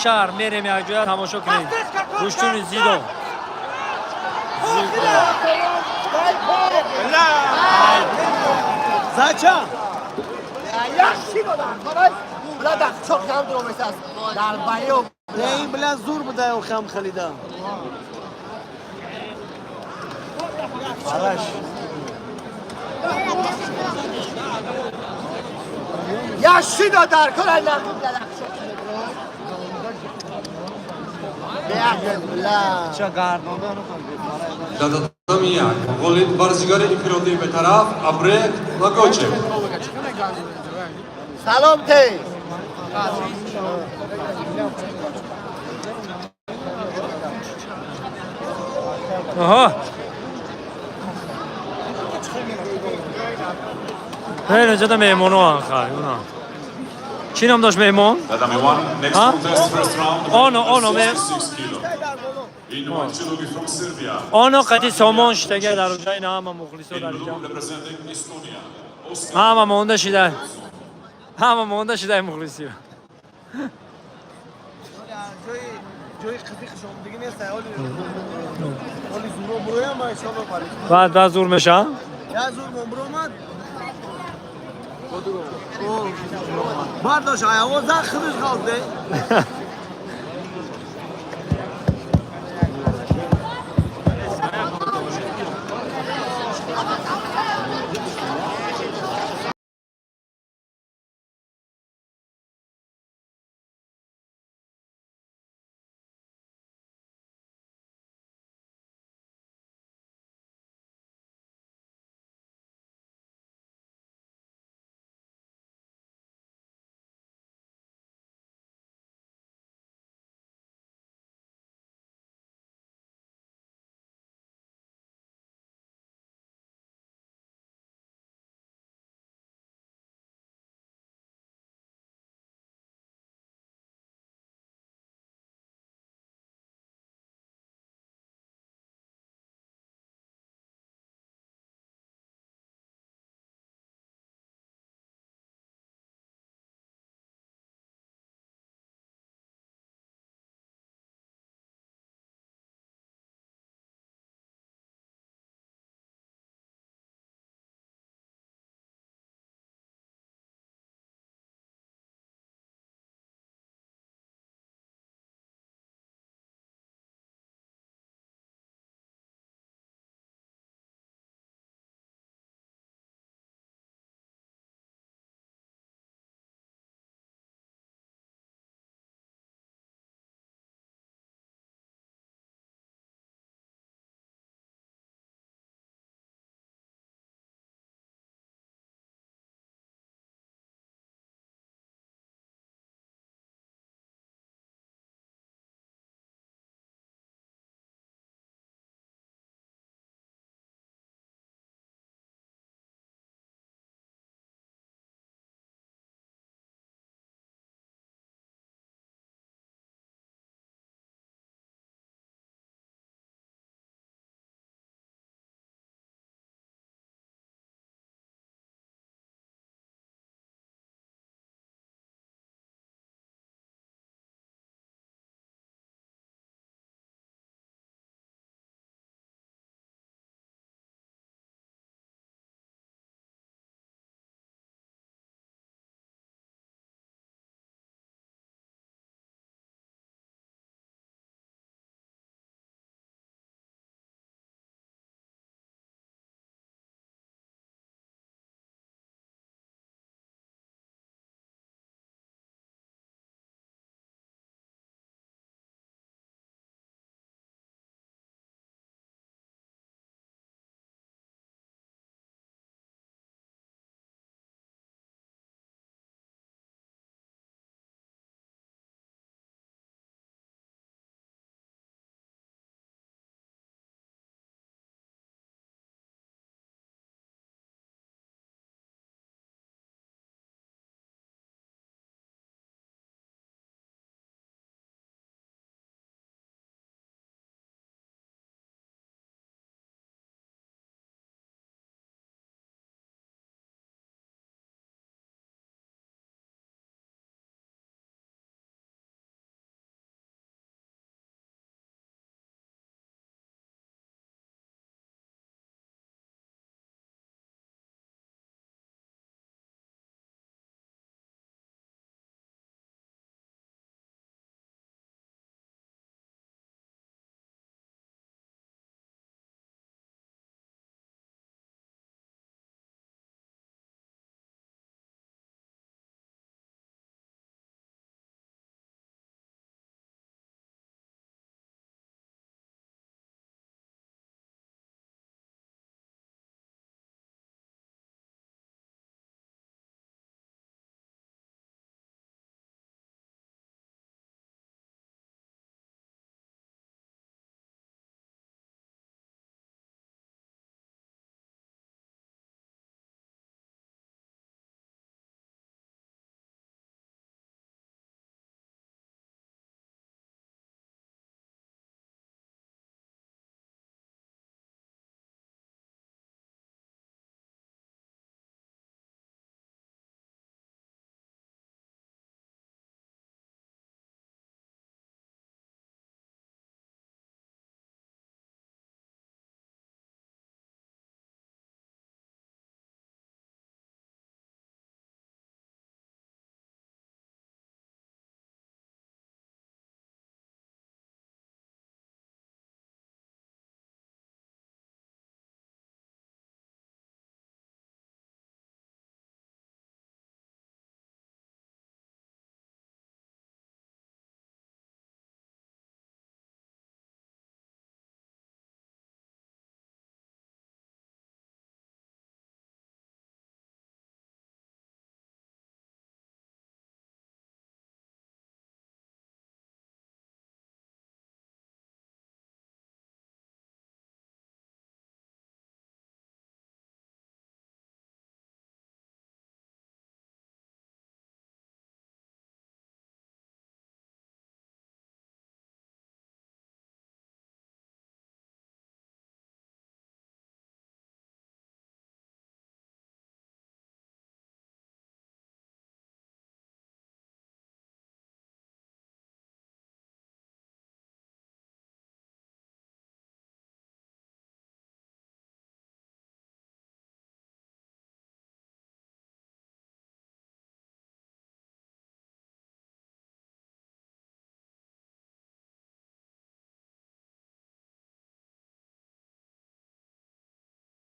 Шаҳр мерем, якҷоя тамошо кунем. Гӯштуни зидо. Зачем? Не, ин бля зур буда, хам халида. Араш. Яшида дар кор Дар татами як ғолиб варзишгари инфиродии бетараф Абрек Лагочев. Салом те. Оҳо. Хеле ҷода меҳмоноан, хай, уна. Чӣ ном дошт меҳмон? Tatami 1, next Huh? contest, first round. Ono, ono, me- 66 kilo. In white judogi from Serbia. Оно қати сомон шитага дар уҷа, ина ҳама мухлисо In дар иҷа. blue representing Estonia. Oskar Ҳама монда шида. Ҳама монда шида мухлиси. Ҷои қизи хушомадигӣ нест, ҳоли ҳоли зуро буроям, ма иншоалло пари. Баъд баъд зур меша? Я зур мон буромад. Бардош, ай овоза худаш қалде.